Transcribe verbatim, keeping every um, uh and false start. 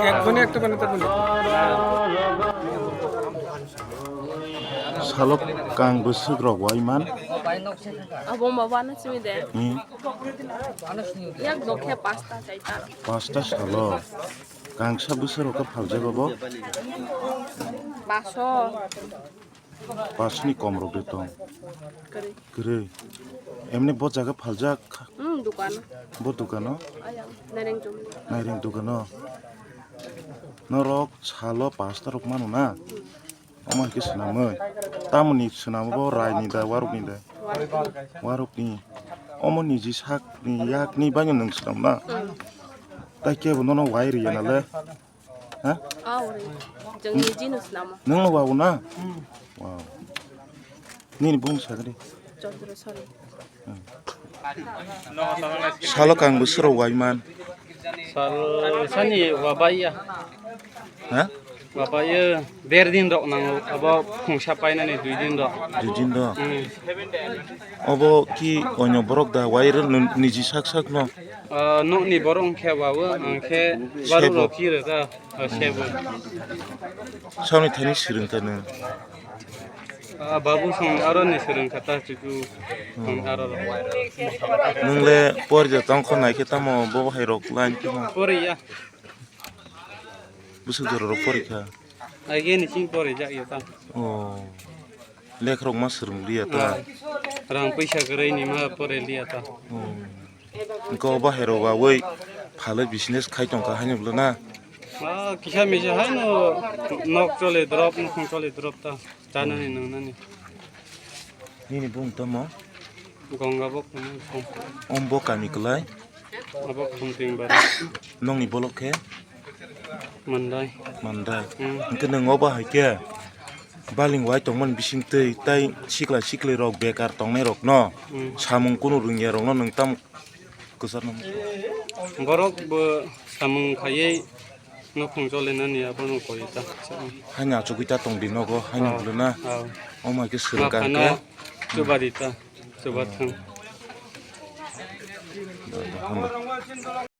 Ekjone ekta banata bole. Salok kang bwswk rok waiman. Abo ma bana simi de. Hmm. Yak dokhe pasta chaita. Pasta salo. Kangsa bwswk rok khe phaljago bo. Baso. Pasni kom rok de tong. Kwrwi. Kwrwi. Emni bo jaga phaljak. Hmm, dukan. Bo dukano? Ayang, Naireng Jumli. Naireng dukano. Norok salo pasta rok mano na? Hmm. Omo hai khe swnamwi. Tamoni swnamo bo raini da, warokni da? Warokni. Warokni. Omo niji sakni yakni baino nwng swnam na? Hmm. Tai kebo nono wai riya nale? Ha? Aw, re. Jeng ni jinu sinamo. Nwng no wabo na? Hmm. Wow. Nini bung sakri. Chandra sari. Hmm. Salo kang bwswk rok waiman. Sal sani wabaiya. Ha? Wabaiya der din rok nango. Abo phungsa painani dui din rok. Dui din rok. Hmm. Obo ki onyo borok da wai rw niji sak sak no? Ah, nokni borok wngkhe wawo, hwnkhe baruk rok kiro ta, ah, sebo. Soni thani swrwng kha nwng? Ah, babu song aro ni swrwng kha ta chuchu, hmm, aro rok. Nwng le pori da tong kho nai khe tamo bo hai rok line khe ma? Pori ya. Bwswk jora rok pori kha? Age ni ching pori jak ya ta. Oh. Lekha rok ma swrwng liya ta. Ah, rang puisa kwrwi ni ma pori liya ta. Oh. Hwnkhe o bahai rok wawoi phalwi business khai tongkha haino bwlwi na? Ah, kisa misa haino nok chole drop, nukhung chole drop ta. Chanani nwngnani. Nini bung tamo? Gongga bok tamo. Om bo kami kwlai? Abo Khumting bara. Nongni bolok khe? Mandai. Mandai. Hmm. Hwnkhe nwng o bahai khe baling wai tongmani bising twi tai sikla sikli rok bekar tongnai rok no, hmm, samung kunu rwngya rok no nwng tam kwchar nang. Borok bo samung khaiwi nukhung cholinani abono koi ta. Haino achugwi ta tong di nogo haino, oh, bwlwi na. Oh. Omo hai khe swrwng kha hwnkhe. Chubadi ta. Chubathang. Hambai.